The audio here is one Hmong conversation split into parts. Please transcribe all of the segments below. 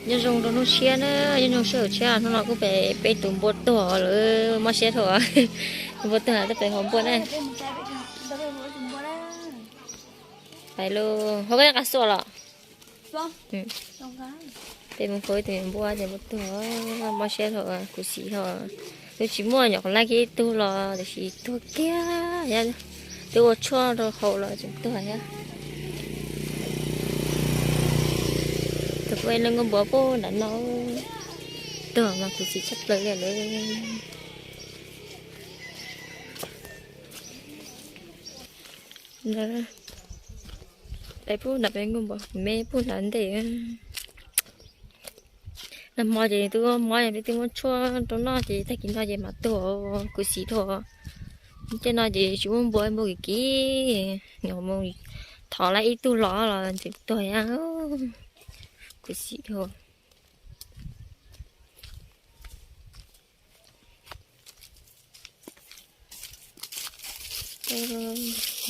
Nyob zoo rau hnub tshiab na, nyob zoo sij hawm tshiab, hnub no kuj pem peb tus npua tuag lawm, mob siab dhau. Tus npua tuag twb pem hauv npua na. Pais lauj, ho koj nqa xuas los? Peb mus faus ib tug npua ces npua tuag, mob siab dhau, khuv xim dhau. Twb tsis muaj nyuam qhuav laij kiag ib tug los tiam sis tuag kiag thiab, twb ua tshuaj rau hauv los tseem tuag thiab. Thaum kuj ib leeg nkauj npua puag nram no, tuag mas khuv xim tshaj plaws li lawm. Peb puag nram peb nkauj npua, kuv me puag nram ntej. Nag hmo ces twb mob, twb muab tshuaj rau noj ces tag kis no ces mam tuag, khuv xim dhau. Tej no ces tsis muaj npua, npua kim kim, nyuam mus thov laij ib tug los los tseem tuag thiab, khuv xim dhau.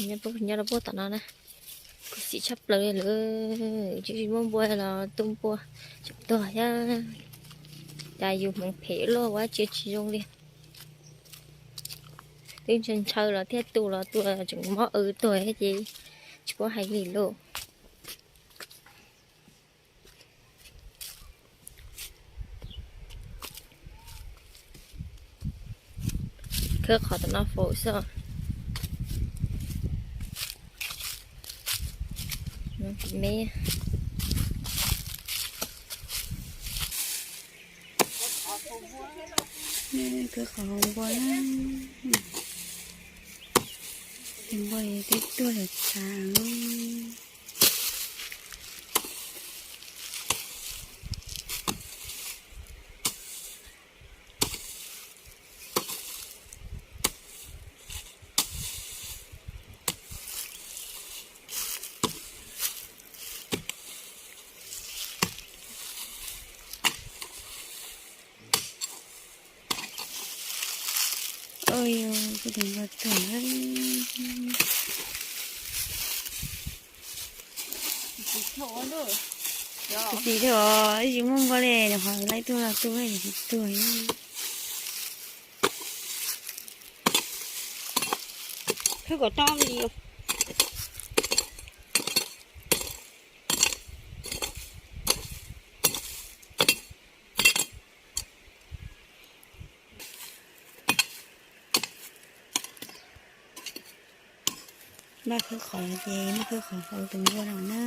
Nyob rau puag tom no na, khuv xim tshaj plaws li lawm, tsis muaj npua los tu npua, tseem tuag thiab. Cas yus hmoov phem luaj ua tsis zoo li. Twb ntshaw ntshaw los thiaj tu los tu tseem mob aw tuag thiab ces tsis paub hais li lauj. Khawb qhov tom no faus xwb. Me, khawb qhov hauv npua na. Tus npua twb tuag lawm tas lawm. Oj, kuv tus npua tuag. Tus tim dhau, ib tsis muaj npua li, nyuam qhuav laij tuag los tu, tsis tuag. Khawb kom tau li. Maj khawb qhov ces maj khawb qhov faus tus npua no na.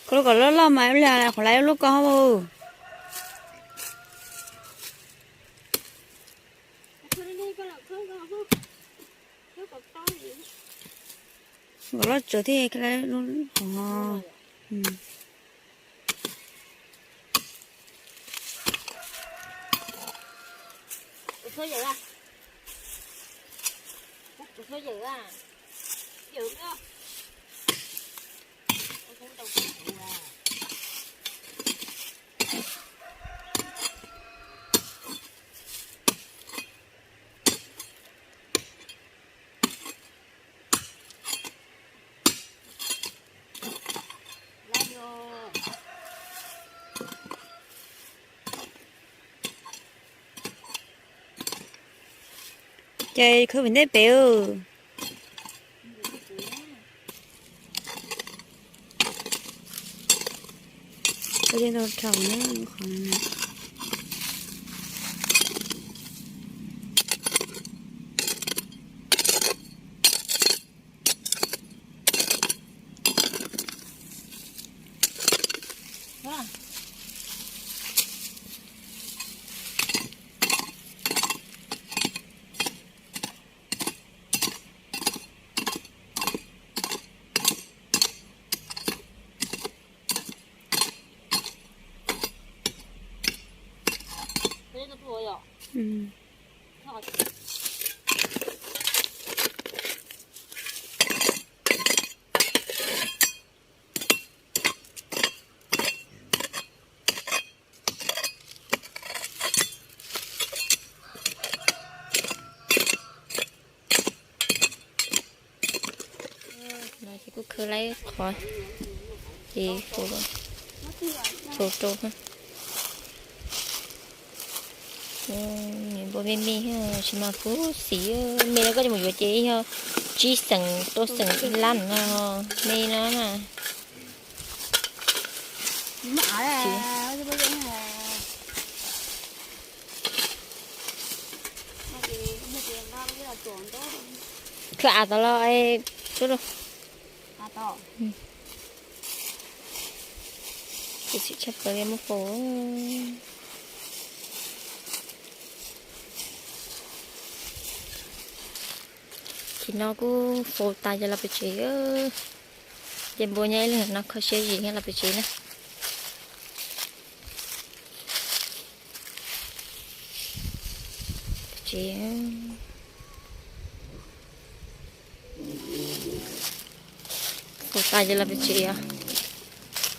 Koj lub kom loj loj mas ib pliag qhuav laij lub ko mus. Kom loj tsuav thiaj laij lub hov. Ces khawb vim ntej pem. Koj yeej tau rau na qhov no. Ces kuj khawb laib qhov ces faus rau. Nws npua me me tsis mas kub xim me no, koj coj mus yuav ces yog tsib xeem rau xeem ib lab no, me no na. Khawb av tod los, ces tshaj plaws li muab faus. Ces no kuj faus tas ces los pem tsev. Ces npua nyob ib leeg no kho siab zim los pem tsev na. Tsev faus tas ces los pem tsev os.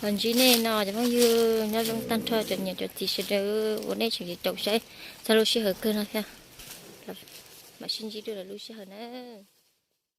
Los ntsib nej no cov phooj ywg nyob zoo tag nrho cov niam cov txiv sawv daws uas nej tseem caum saib txog lub sij hawm kawg no thiab. Mam sib ntsib dua lwm lub sij hawm na.